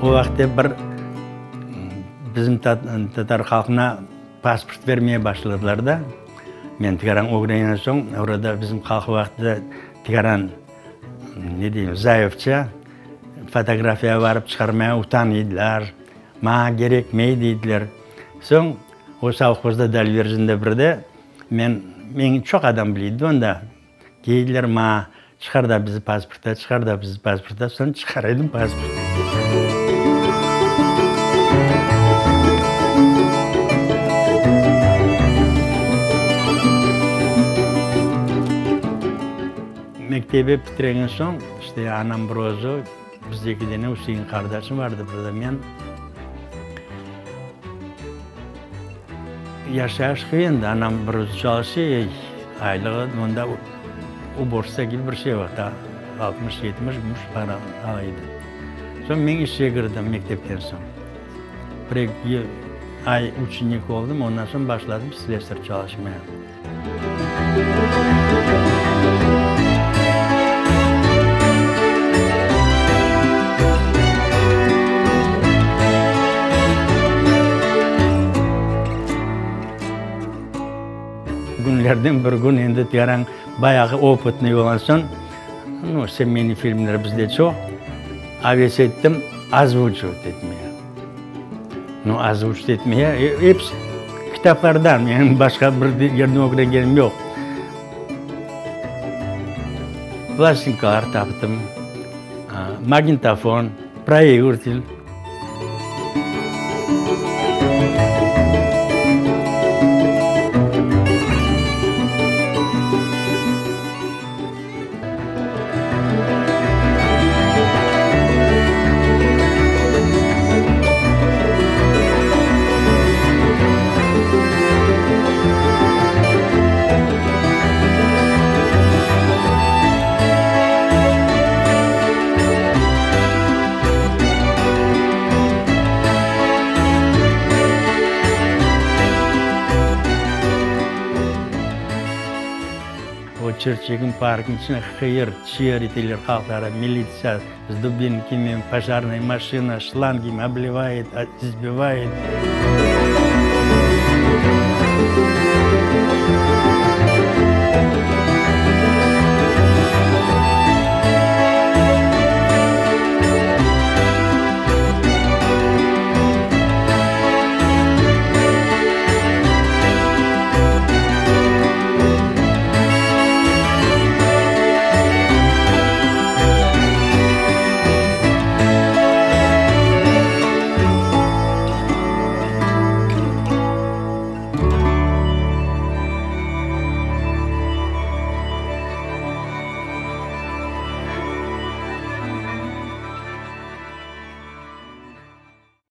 O vaqıtta bir bizim tatar halqına pasport vermeye başladılar da. Men tikaran ögrengen soñ, orada bizim halq vaqtında tikaran, ne deyim, zayıfça fotografiya barıp çıqarmaya utanıydılar, maña kerekmey deydiler. Soñ o sovhozda Dalverzinda birde men, meni çoq adam biliydi onda, Deydiler maña, çıqar da bizi pasportta, çıqar da bizi pasportta, soñ çıqar edim pasport. Mektebi bitirgen soñ, işte anam bir özü, biz eki dene Üsein qardaşım vardı, bir de men. Yaşayış qıyın, anam bir özü çalışa, aylığı onda uborştsa kibi bir şey bar, daa 60-70 gümüş para ala edi. Soñ men işe kirdim mektepten soñ. Bir-eki ay uçenik oldım, ondan soñ başladım slesar çalışmaya. Künlerden bir kün endi tiyarañ bayağı opıtnıy bolğan soñ, nu, semeyniy filmler bizde çoq, aves ettim ozvuçivat etmege. Nu, ozvuçit etmege, episi kitaplardan, menim başqa bir yerden ögrengenim yoq. Plastinkalar taptım, magnitofon, proigritel. O Çırçıqnıñ parkınıñ içine hıyır, çiğir eteler halqlara, militsiya s dubinkimi, pojarnıy maşina, şlangimi oblivayet, izbivayet.